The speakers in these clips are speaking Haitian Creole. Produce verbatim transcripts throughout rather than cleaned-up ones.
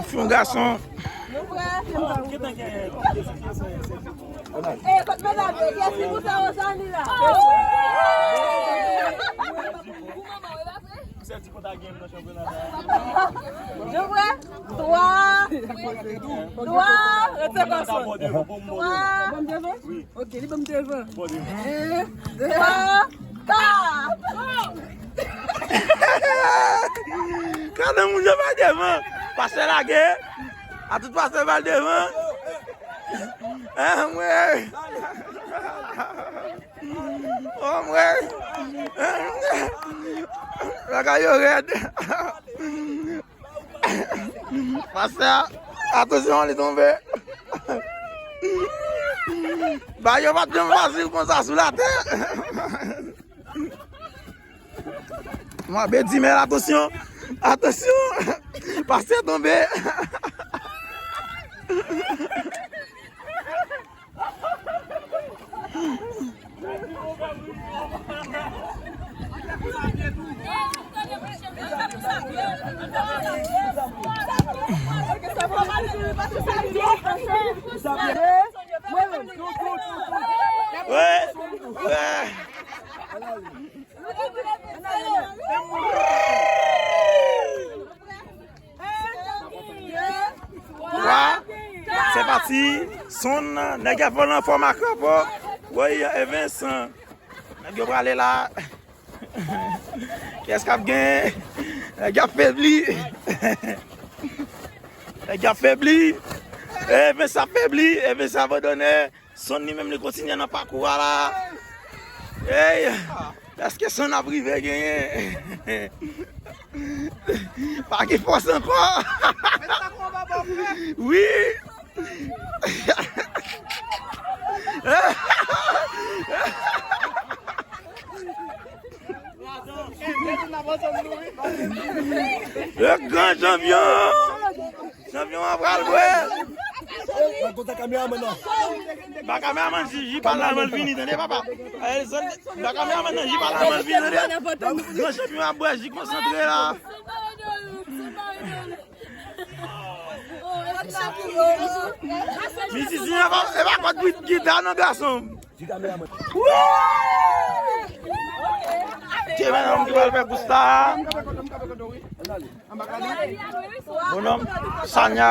Fi yon gason. E, kot medam yo, kiyès ki pouse Rosany la? Nou prè? Twa. Twa. Rete konsa. Twa. Ok, li ban m devan. En, de, twa. Gade moun yo bay devan. Pastè lage. A tout pastè bay devan. Anmwey. Anmwey. Bagay yo rèd. Pastè, atansyon, li tonbe. Bagay yo pa t janm fasil konsa sou latè. Mwen ap di, men atansyon, atansyon, pastè tonbe. Wi, wi. Twa, se pati, sonn, nèg yo fè l an fòm a krapo. Woy, Evens, nèg yo prale la. Kiyès k ap genyen? Nèg yo ap febli. Nèg yo ap febli. Evens ap febli, Evens abandone. Sonn li menm li kontinye nan pakou a la. Ey, èske Sonn ap rive genyen? Pa gen fòs ankò. Wi. Le gran chanpyon. Chanpyon an pral bwè. Mwen kontan kameramann nan. Ba kameramann ji, ji pa la, mwen vini, tande, papa. Eh, zòn, ba kameramann nan ji pa la, mwen vini, tande. Gran chanpyon ap bwè ji konsantre la. Mizisyen an pa, e pa kòd gita non, gason. Ti medam ki pral fè kous la. Bonòm, Sanya.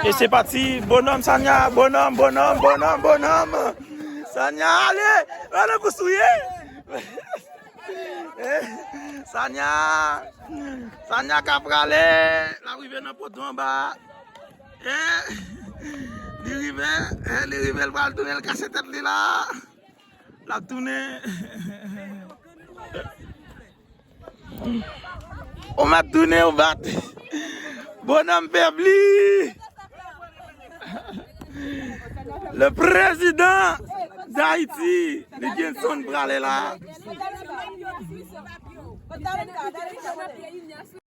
E se pati, bonòm, Sanya, bonòm, bonòm, bonòm, bonòm. Sanya, ale, ale kous ou ye. Eh, Sanya, Sanya k ap prale, l ap rive nan poto anba. Eh, li rive, eh, li rive, l pral tounen, l kase tèt li la. L ap tounen. Ou mèt tounen, ou bat. Bonòm febli. Le président d'Haïti, li gen sonn prale la.